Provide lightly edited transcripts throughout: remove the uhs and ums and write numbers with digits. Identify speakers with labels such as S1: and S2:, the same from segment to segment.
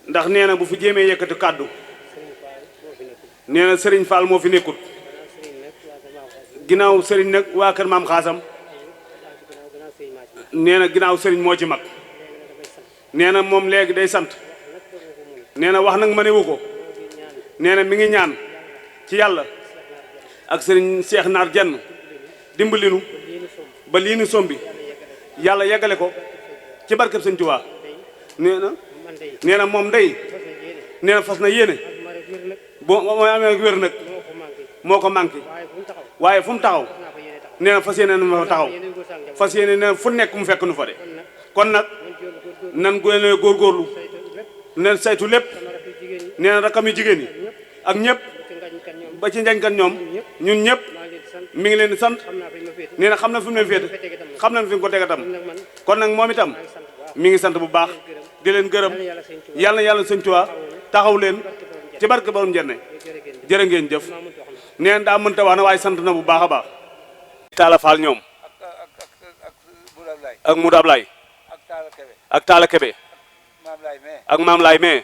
S1: ndax nee na bu fi jéemee yëkkati kàddu nee na Serigne Fall moo fi nekkut ginnaaw Serigne nag waa kër maam xaasam nee na ginnaaw Serigne moo ci mag nee na moom léegi day sant nee na wax nag mënewu ko nee na mi ngi ñaan ci yàlla ak Serigne Cheikh Naar Jenn dimbalinu ba lii nu sombi yàlla yeggale ko ci barkeb Sëñ Tuubaa nee na moom day nee na fas na yéene boo mooy amee wér nag moo ko manqué waaye fu mu taxaw nee na fas yéene na fa taxaw fas yéene nee na fu nekk mu fekk nu fa de kon nag nan gën a góorgóorlu ne saytu lépp nee na rakam yi jigéen yi ak ñëpp ba ci njañkat ñoom ñun ñëpp mi ngi leen di sant nee na xam na fi mu leen féete xam na fi mu ko teg itam kon nag moom itam mi ngi sant bu baax di leen gërëm yàlla na yàlla Sëñ Tuubaa taxaw leen ci barke borom njenne jërë ngeen jëf nee na daa mënta wax na waaye sant na bu baax a baax. Talla Fall ñoom ak Moudou Ablaye ak Talla Kebe ak Maam Laay mais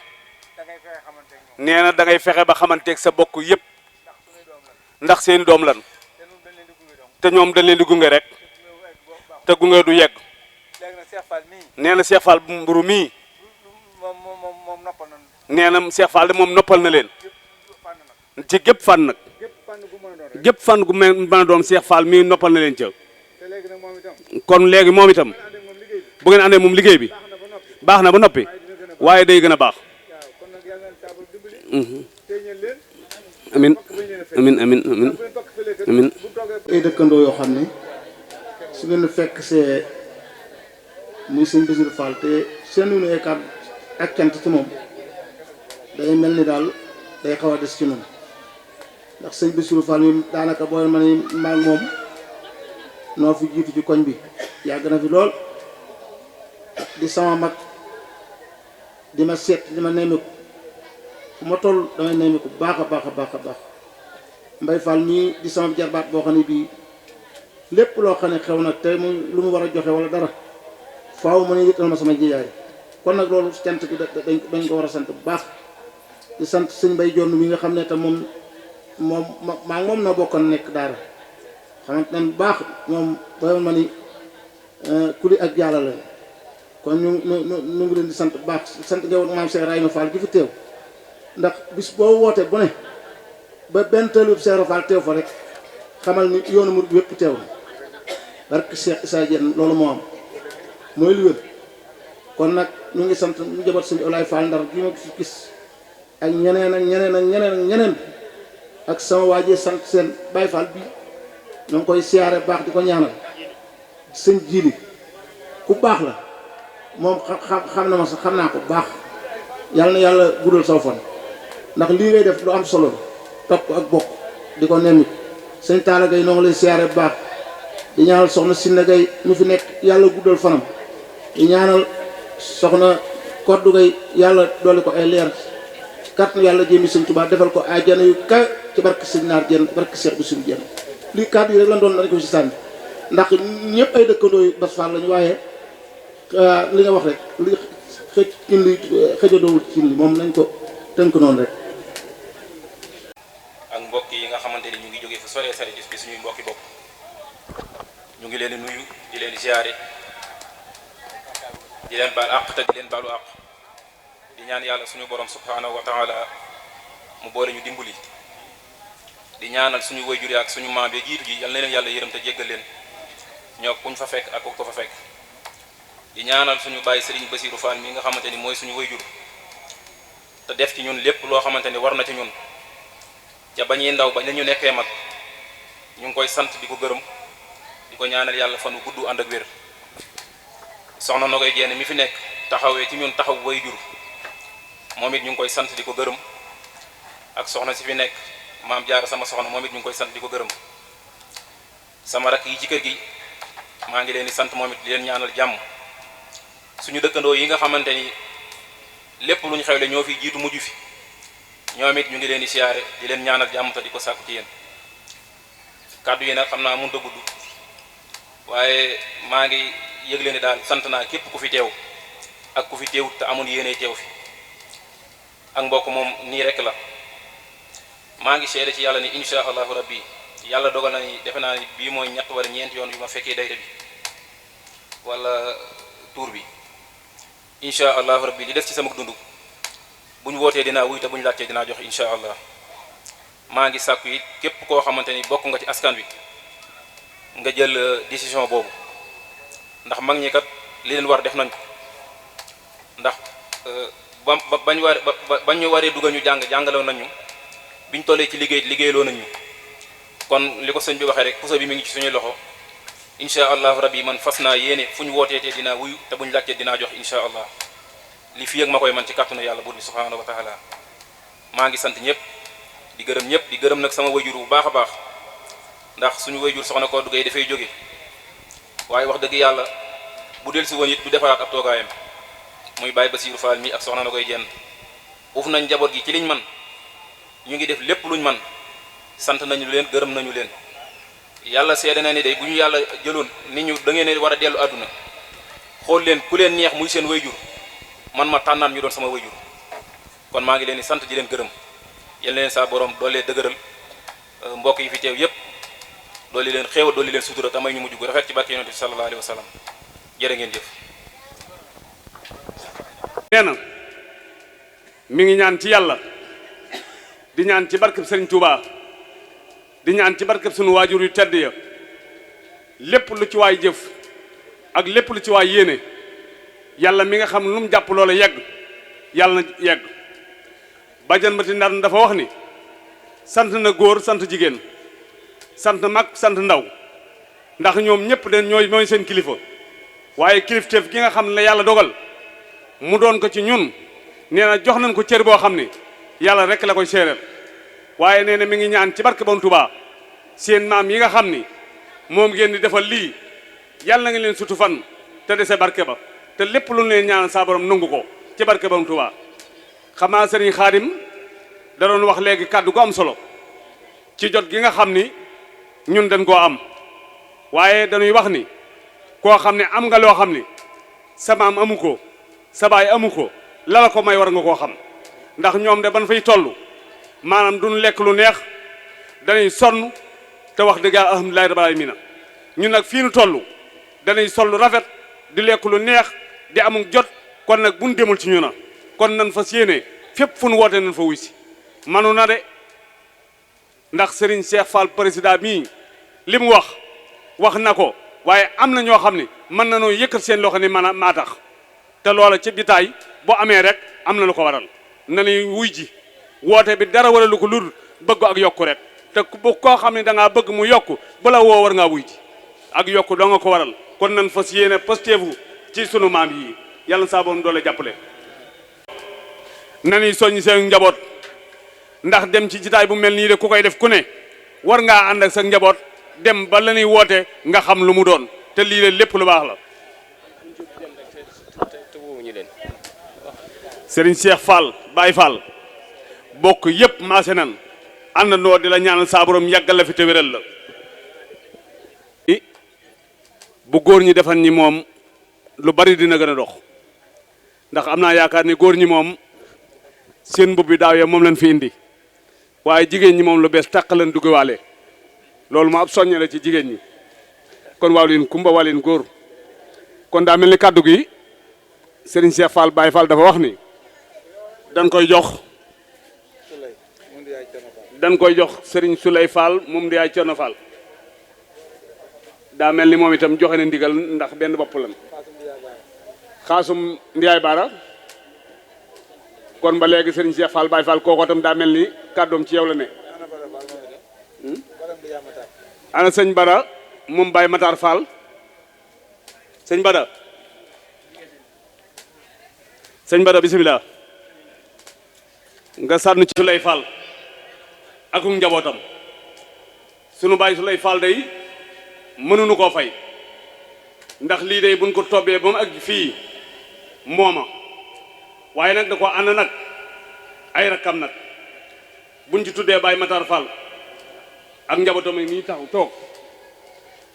S1: nee na da ngay fexe ba xamanteeg sa bokk yëpp ndax seen doom lan te ñoom dañ leen di gunge rek te gunge du yegg nee na Cheikh Fall bu mburu mii nee na Cheikh Fall de moom noppal na leen ci gépp fan nag gépp fan gu mën a doon Cheikh Fall mii noppal na leen ca kon léegi moom itam bu ngeen àndee moom liggéey bi baax na ba noppi waaye day gën a baax amin amin amin amin amin
S2: ay dëkkandoo yoo xam ne su ngeen fekk see muy sëñ Bassirou Fall te seen nu ay kàddu ak cant ci moom day mel ni daal day xaw a des ci noonu ndax sëñ Bassirou Fall mi daanaka booy ma ne maa ngi moom noo fi jiitu ci koñ bi yàgg na fi lool di sama mag di ma seet di ma nemmeeku fu ma toll damay nemmeeku baax a baax a baax a baax Mbay Fall mii di sama jarbaat boo xam ne bii lépp loo xam ne xew nag te mu lu mu war a joxe wala dara faaw mu ne yëkkal ma sama jiyaay kon nag loolu cant bi dañ ko war a sant bu baax di sant sëñ Mbay Jonn mi nga xam ne tam moom maa ngi moom na bokkoon nekk daara xamante ne bu baax moom booy ma ni kuli ak jaala la kon ñu ngi leen di sant bu baax sant nga woon maam Cheikh Rahima Fall gi fi teew ndax bis boo wootee bu ne ba benn tëlub Cheikh Fall teew fa rek xamal ni yoonu murid wépp teew na barke Cheikh Issa Diène loolu moo am mooy lu wér kon nag ñu ngi sant ñu jabat sëñ Olaay Fall Ndar gi ma fi gis ak ñeneen ak ñeneen ak ñeneen ak ñeneen ak sama waajee sant seen Baay Fall bi ñoo ngi koy siyaare baax di ko ñaanal sëñ Jili ku baax la moom xam na ma sax xam naa ko baax yàlla na yàlla guddal saw fan ndax lii ngay def lu am solo topp ak bokk di ko nemmi sëñ Talla Gaye noo ngi lay siyaare bu baax di ñaanal soxna Sinna Gaye mu fi nekk yàlla guddal fanam di ñaanal soxna Koddu Gaye yàlla dolli ko ay leer kat yàlla jëmi sëñ Tuubaa defal ko ay jana yu ka ci barke sëñ Naar Jenn barke Cheikh Bassirou Jenn lii kàddu yi rek lan doon dañ ko ci sànni ndax ñëpp ay dëkkandoo yu Bass Fall lañu waaye li nga wax rek li xëj cin li xëjadoowul cin li moom nañ ko tënk noonu rek
S3: ak mbokk yi nga xamante ni ñu ngi jógee fu sore sore gis bi suñuy mbokki bopp ñu ngi leen di nuyu di leen ziare di leen baal àq te di leen baalu àq di ñaan yàlla suñu borom subhanahu wa taala mu boole ñu dimbali di ñaanal suñu wayjur ak suñu maam bi jiitu ji yal na leen yàlla yërëm te jéggal leen ñoo kuñ fa fekk ak ko fa fekk di ñaanal suñu bàyyi Serigne Bassirou Fall mi nga xamante ni mooy suñu wayjur te def ci ñun lépp loo xamante ni war na ci ñun ca bañuy ndaw ba ñu nekkee mag ñu ngi koy sant di ko gërëm di ko ñaanal yàlla fan wu gudd ànd ak wér soxna Nogoy Jenn mi fi nekk taxawee ci ñun taxaw wayjur moom it ñu ngi koy sant di ko gërëm ak soxna si fi nekk maam Jaara sama soxna moom it ñu ngi koy sant di ko gërëm sama rakk yi ci kër gi maa ngi leen di sant moom it di leen ñaanal jàmm suñu dëkkandoo yi nga xamante ni lépp lu ñu xewle ñoo fi jiitu mujj fi ñoom it ñu ngi leen di siyaare di leen ñaanal jàmm te di ko sàkku ci yéen kàddu yi nag xam naa mënut a gudd waaye maa ngi yëgle ni daal sant naa képp ku fi teew ak ku fi teewut te amul yéene teew fi ak mbokk moom nii rek la. maa ngi seede ci yàlla ni insha allahu rabbi yàlla dogal na ni defe naa ni bii mooy ñett wala ñeenti yoon yu ma fekkee dayra bi wala tuur bi. insha allahu rabbi li des ci sama dund bu ñu wootee dinaa wuy te bu ñu laajtee dinaa jox insha allah. maa ngi sàkku yi képp koo xamante ni bokk nga ci askan wi nga jël décision boobu ndax mag ñi kat li leen war def nañ ko ndax bañ ñu waree dugal ñu jàngaloon nañu biñ tollee ci liggéeyloo nañu kon li ko sëñ bi waxee rek puso bi mi ngi ci suñuy loxo insha allahu rabbi man fas naa yéene fu ñu wooteetee dinaa wuyu te bu ñu laajtee dinaa jox insha allah li fi ak ma koy man ci kàttanu yàlla buur bi subhanahu wa taala. maa ngi sant ñëpp di gërëm ñëpp di gërëm nag sama wayjur bu baax a baax ndax suñu wayjur soxna ko duggee dafay jóge waaye wax dëgg yàlla bu del si woon it du defaraat ab toogaayam muy Baye Basiirou Fall mi ak soxna na koy jenn uuf nañ njaboot gi ci liñ man ñu ngi def lépp luñ man sant nañu leen gërëm nañu leen yàlla seede na ni day bu ñu yàlla jëloon nit ñu da ngeen war a dellu àdduna xool leen ku leen neex muy seen wayjur man ma tànnaan ñu doon sama wayjur kon maa ngi leen di sant di leen gërëm yal leen saa borom doolee dëgëral mbokk yi fi teew yépp dooli leen xéewal dooli leen sutura tamay ñu mujj gu rafet ci barke yonent bi sallallahu alayhi wa sallam jërë ngeen jëf.
S1: nee na mi ngi ñaan ci yàlla di ñaan ci barkeb Sëriñ Tuubaa di ñaan ci barkeb sunu waajur yu tedd ya lépp lu ci waay jëf ak lépp lu ci waay yéene yàlla mi nga xam lu mu jàpp loola yegg yàlla na yegg. Badiane Mati Ndar dafa wax ni sant na góor sant jigéen sant mag sant ndaw ndax ñoom ñëpp de ñooy seen kilifa waaye kilifteef gi nga xam ne la yàlla dogal mu doon ko ci ñun nee na jox nañ ko cër boo xam ne yàlla rek la koy séeréer waaye nee na mi ngi ñaan ci barke Borom Tuubaa seen maam yi nga xam ni moom ngeen di defal lii yàlla na nga leen sutu fan te dese barke ba te lépp lu leen ñaan saa borom nangu ko ci barke Borom Tuubaa. xam naa Sëriñ Xaadim da doon wax léegi kàddu gu am solo ci jot gi nga xam ni ñun dañ koo am waaye dañuy wax ni koo xam ne am nga loo xam ni sa maam amu ko sa baay amu ko la ko may war nga koo xam ndax ñoom de ban fay toll maanaam duñ lekk lu neex dañuy sonn te wax dëgg yàlla alhamdulilahi rabbil alamin ñun nag fii nu toll dañuy sol lu rafet di lekk lu neex di amul jot kon nag buñ demul ci ñu na kon nan fas yéene fépp fu nu woote nan fa wuy si manu na de ndax Serigne Cheikh Fall président mii li mu wax na ko waaye am na ñoo xam ne mën na noo yëkkat seen loxo ni man maa tax te loola ci bitaay bu amee rek am na lu ko waral na ni wuy ji woote bi dara wala lu ko lul bëgg ak yokku rek te bu koo xam ne da ngaa bëgg mu yokku bala woo war ngaa wuy ji ak yokku doo nga ko waral kon nan fas yéene pasteefu ci sunu maam yi yàlla saa boom doole jàppale nani soññ seen njaboot ndax dem ci jitaay bu mel nii de ku koy def ku ne war ngaa ànd ak sa njaboot dem ba la ñuy woote nga xam lu mu doon te lii de lépp lu baax la. Serigne Cheikh Fall Baye Fall bokk yépp maase nan àndandoo di la ñaanal saa borom yàggal la fi te wéral la. bu góor ñi defan ñi moom lu bari dina gën a dox ndax am naa yaakaar ni góor ñi moom seen mbubb bi daaw ya moom lañ fi indi waaye jigéen ñi moom lu bees tàq lañ duggawaale loolu ma ab soññe la ci jigéen ñi kon waaw leen kumba waa leen góor kon daa mel ni kàddu gi Serigne Cheikh Fall Baye Fall dafa wax ni dañ koy jox Serigne Souley Fall moom di yaay Cerno Fall daa mel ni moom itam joxe na ndigal ndax benn bopp lan xaasum ndiyaay baara kon ba léegi Serigne Cheikh Fall Baye Fall kooko itam daa mel ni kàddoom ci yow la ne ana sëñ Bara moom Baye Matar Fall sëñ Bara bisimilah nga sànn ci Souley Fall akum njabootam sunu Baye Souley Fall day mënuñu koo fay ndax lii day buñ ko tobbee ba mu ak fii mooma waaye nag da ko ànd nag ay rakkam nag buñ ci tuddee Baye Matar Fall ak njabootam yi nii taxaw toog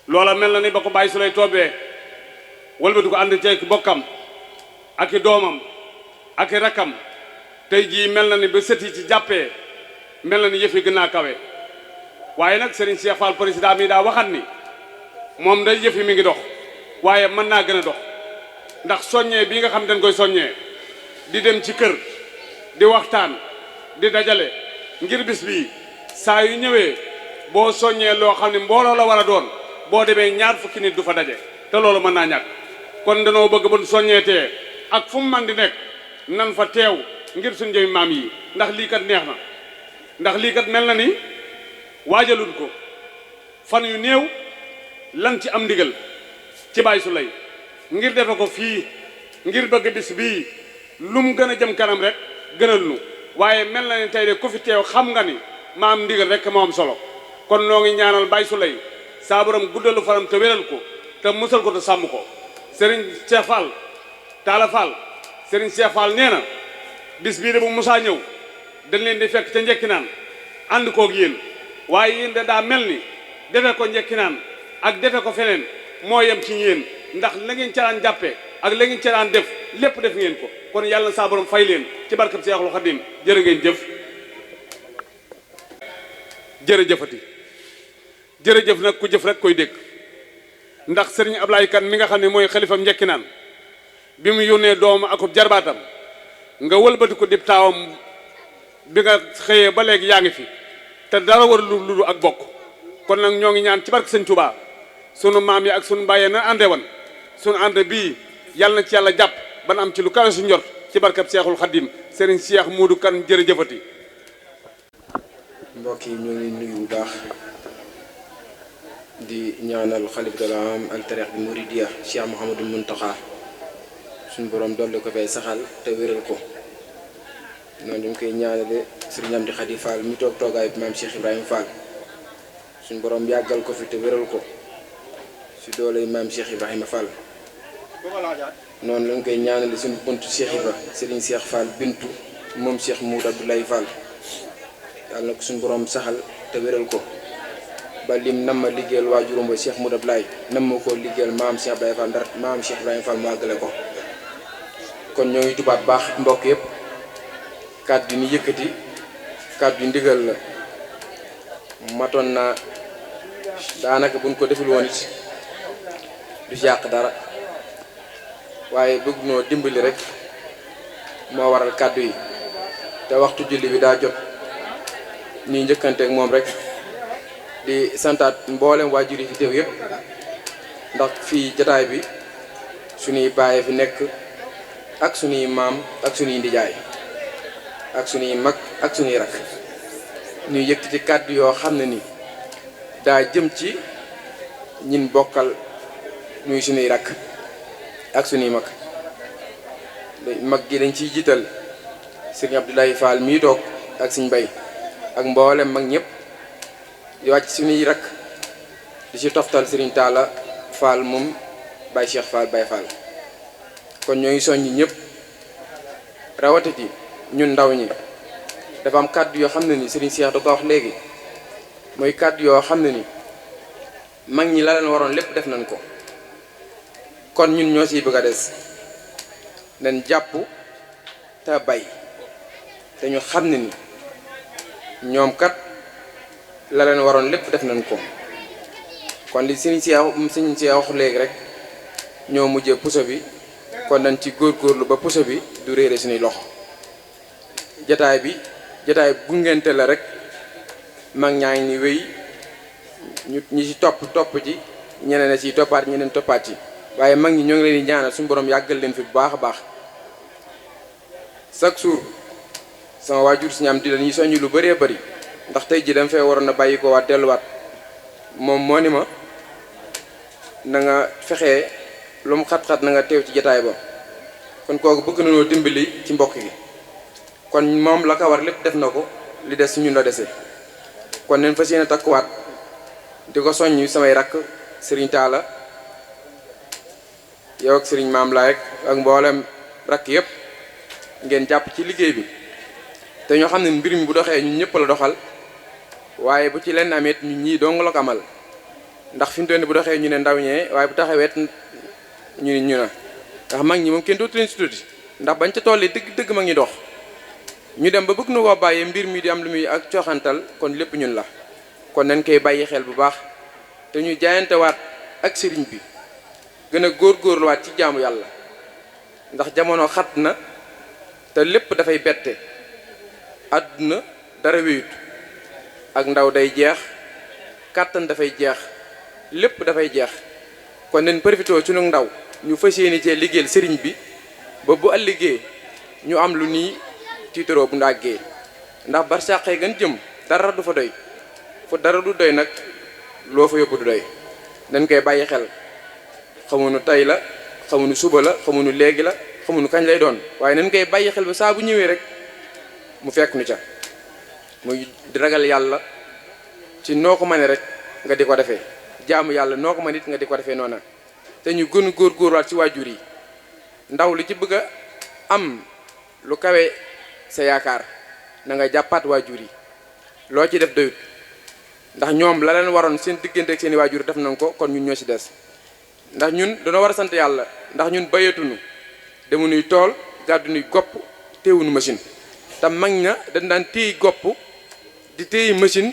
S1: loola mel na ni ba ko Baye Souley tobbee wëlbatu ko ànd ceeg bokkam ak i doomam ak i rakkam tey jii mel na ni ba sët yi ci jàppee mel na ni yëf yi gën naa kawe waaye nag Serigne Cheikh Fall président mi daa waxat ni moom day yëf yi mi ngi dox waaye mën naa gën a dox ndax soññee bii nga xam dañ koy soññee di dem ci kër di waxtaan di dajale ngir bis bii saa yu ñëwee boo soññee loo xam ne mbooloo la war a doon boo demee ñaar fukki nit du fa daje te loolu mën naa ñàkk kon danoo bëgg bu soññeetee ak fu mu man di nekk nan fa teew ngir suñ jëmi maam yi ndax lii kat neex na ndax lii kat mel na ni waajalul ko fan yu néew lan ci am ndigal ci Baye Souleye ngir defe ko fii ngir bëgg bis bii lu mu gën a jëm kanam rek gënal nu waaye mel na ni tey de ku fi teew xam nga ni maam ndigal rek moo am solo kon noo ngi ñaanal Baye Souleye saa borom guddalu faram te wéral ko te musal ko te sàmm ko Serigne Cheikh Fall Talla Fall Serigne Cheikh Fall nee na bis bii de bu musaa ñëw dañ leen di fekk ca njekki naan ànd koog yéen waaye yéen de daa mel ni defe ko njekki naan ak defe ko feneen moo yem ci yéen ndax la ngeen ca daan jàppe ak la ngeen ca daan def lépp def ngeen ko kon yàlla na saa borom fay leen ci barkab Seexul Xadim jërë ngeen jëf jërëjëfati jërëjëf nag ku jëf rek koy dégg ndax Serigne Ablaye Kane mi nga xam ne mooy xalifam njekki naan bi mu yónnee doomu akub jarbaatam nga wëlbati ko dib taawam bi nga xëyee ba léegi yaa ngi fi te dara war lu ak bokk kon nag ñoo ngi ñaan ci barke Sëñ Touba sunu maam yi ak sunu mbaayee na àndee woon sunu ànd bii yàlla na ci yàlla jàpp ban am ci lu kawe su njort ci barkab Seexul Xadim Serigne Cheikh Modou Kane jërëjëfati.
S4: mbokk yi ñu ngi nuyu bu baax di ñaanal xalifatul aam al tariix bi Muridiya Cheikh Mouhamadou Mountakha suñu borom dolli ko fay saxal te wéral ko noonu dañ koy ñaanale Serigne Amdi Khady Fall mi toog toogaay bi maam Cheikh Ibrahima Fall suñu borom yàggal ko fi te wéral ko si doole maam Cheikh Ibrahima Fall noonu lañ koy ñaanale suñu buntu Cheikh Ibra Serigne Cheikh Fall bintu moom Cheikh Moudou Abdoulaye Fall yàlla na ko suñu borom saxal te wéral ko ba lim nam ma liggéeyal waajuram ba Cheikh Moudou Abdoulaye nam ma koo liggéeyal maam Cheikh Ibrahima Fall ndar maam Cheikh Ibrahima Fall mu àggale ko kon ñoo ngi tubaat baax mbokk yëpp kàddu yi ni yëkkati kàddu yi ndigal la matoon naa daanaka buñ ko deful woon it du ci yàq dara waaye bëgg noo dimbali rek moo waral kàddu yi te waxtu julli bi daa jot ñuy njëkkanteeg moom rek di santaat mboolem waajur yi fi teew yëpp ndax fii jataay bi suñuy bàyyee fi nekk ak suñuy maam ak suñuy ndijaay ak suñuy mag ak suñuy rakk ñuy yëkkati kàddu yoo xam ne ni daa jëm ci ñin bokkal ñuy suñuy rakk ak suñuy mag gi dañ ciy jiital Serigne Abdoulaye Fall mii toog ak Serigne Bay ak mboolem mag ñëpp di wàcc suñuy rakk di ci toftal Serigne Talla Fall moom Baye Cheikh Fall Baye Fall kon ñoo ngi soññi ñëpp rawatati ñun ndaw ñi dafa am kàddu yoo xam ne ni Serigne Cheikh da ko wax léegi mooy kàddu yoo xam ne ni mag ñi la leen waroon lépp def nañ ko kon ñun ñoo ciy bëgg a des nañ jàpp te bay te ñu xam ne ni ñoom kat la leen waroon lépp def nañ ko kon li Serigne Cheikh wax léegi rek ñoo mujjee puso bi kon nañ ci góorgóorlu ba puso bi du réere suñuy loxo jataay bi jataay bu ngente la rek mag ñaa ngi ni wéy ñi ci topp ci ñeneen a ciy toppaat ñeneen toppaat ci waaye mag ñi ñoo ngi leen di ñaanal suñu borom yàggal leen fi bu baax a baax chaque jour sama waajur si ñaam di la ñuy soññi lu bëree bëri ndax tey ji dama fee waroon a bàyyi ko waat delluwaat moom moo ni ma na nga fexee lu mu xat-xat na nga teew ci jataay ba kon kooku bëgg na noo dimbali ci mbokk gi kon moom la ko war lépp def na ko li des suñu la dese kon neen fas yéene takkuwaat di ko soññ samay rakk Serigne Talla yow ak Serigne Maam Laay ak mboolem rakk yëpp ngeen jàpp ci liggéey bi te ñoo xam ne mbir mi bu doxee ñun ñëpp la doxal waaye bu ci leen ameet ñun ñii dong la ko amal ndax fi mu toll nii bu doxee ñu ne ndaw ñee waaye bu taxaweet ñu na ndax mag ñi moom kenn dootu leen si tuuti ndax bañ ca toll dëgg mag ñi dox ñu dem ba bëgg na koo bàyyee mbir mi di am lu muy ak cooxantal kon lépp ñun la kon nañ koy bàyyi xel bu baax te ñu jaayantewaat ak sëriñ bi gën a góorgóorluwaat ci jaamu yàlla ndax jamono xat na te lépp dafay bette àdduna dara wéyut ak ndaw day jeex kàttan dafay jeex lépp dafay jeex kon nañ profité ci nu ndaw ñu fas yéene cee liggéeyal sëriñ bi ba bu ëllëgee ñu am lu nii tiitaroo bu ndàggee ndax barsàqee gën jëm dara du fa doy fu dara du doy nag loo fa yóbbu du doy dañ koy bàyyi xel xamuñu tey la xamuñu suba la xamuñu léegi la xamuñu kañ lay doon waaye nañ koy bàyyi xel ba saa bu ñëwee rek mu fekk nu ca muy ragal yàlla ci noo ko mënee rek nga di ko defee jaamu yàlla noo ko mën it nga di ko defee noona te ñu gën a góorgóorluwaat ci waajur yi ndaw li ci bëgg a am lu kawe sa yaakaar na nga jàppaat waajur yi loo ci def doyut ndax ñoom la leen waroon seen diggante ak seen i waajur def nañ ko kon ñun ñoo ci des ndax ñun dañoo war a sant yàlla ndax ñun bayatuñu demu nuy tool gàddu nuy gopp téewuñu machine te mag ña dañ daan téyi gopp di téyi machine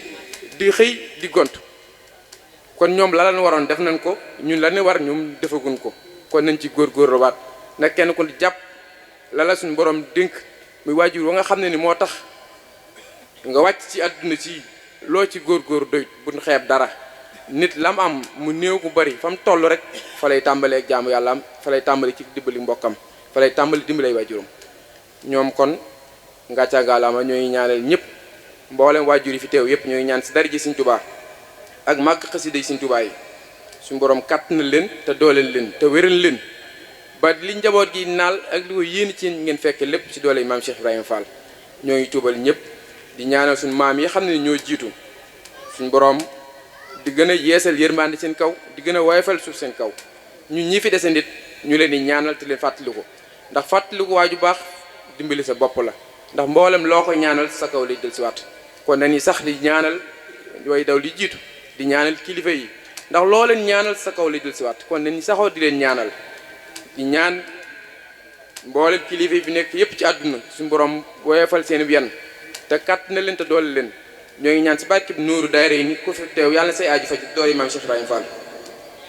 S4: di xëy di gont kon ñoom la leen waroon def nañ ko ñun la ne war ñoom defaguñ ko kon nañ ci góorgóorluwaat nag kenn ku jàpp la la suñu borom dénk muy waajur wa nga xam ne ni moo tax nga wàcc ci àdduna ci loo ci góorgóor doyut buñ xeeb dara nit lam am mu néew ku bari fa mu toll rek fa lay tàmbalee ak jaamu yàlla am fa lay tàmbali ci dimbali mbokkam fa lay tàmbali dimbalay waajuram ñoom kon ngàcca gaalaama ñooy ñaanal ñëpp mboolem waajur yi fi teew yëpp ñooy ñaan si dara ji Sëriñ Tuubaa ak màgg xasida yi Sëriñ Tuubaa yi suñu borom kàtt na leen te dooleel leen te wéral leen ba li njaboot gi naal ak li ko yéen ci ngeen fekk lépp ci doole maam Cheikh Ibrahima Fall ñoo ngi tuubal ñëpp di ñaanal suñu maam yi xam ne ñoo jiitu suñu borom di gën a yeesal yërmande seen kaw di gën a woyofal suuf seen kaw ñun ñi fi dese nit ñu leen di ñaanal te leen fàttaliku ndax fàttaliku waa ju baax dimbali sa bopp la ndax mboolem loo ko ñaanal sa kaw lay del si waat kon nañu sax di ñaanal way daw li jiitu di ñaanal kilifa yi ndax loo leen ñaanal sa kaw lay del si waat kon nañu saxoo di leen ñaanal di ñaan mboolem kilifa yi fi nekk yépp ci àdduna suñu borom woyofal seen yenn te kàtt na leen te doole leen ñoo ngi ñaan si barkib Nuuru Daarayni ku fi teew yàlla na say aaju fa ci doole maam Cheikh Ibrahima Fall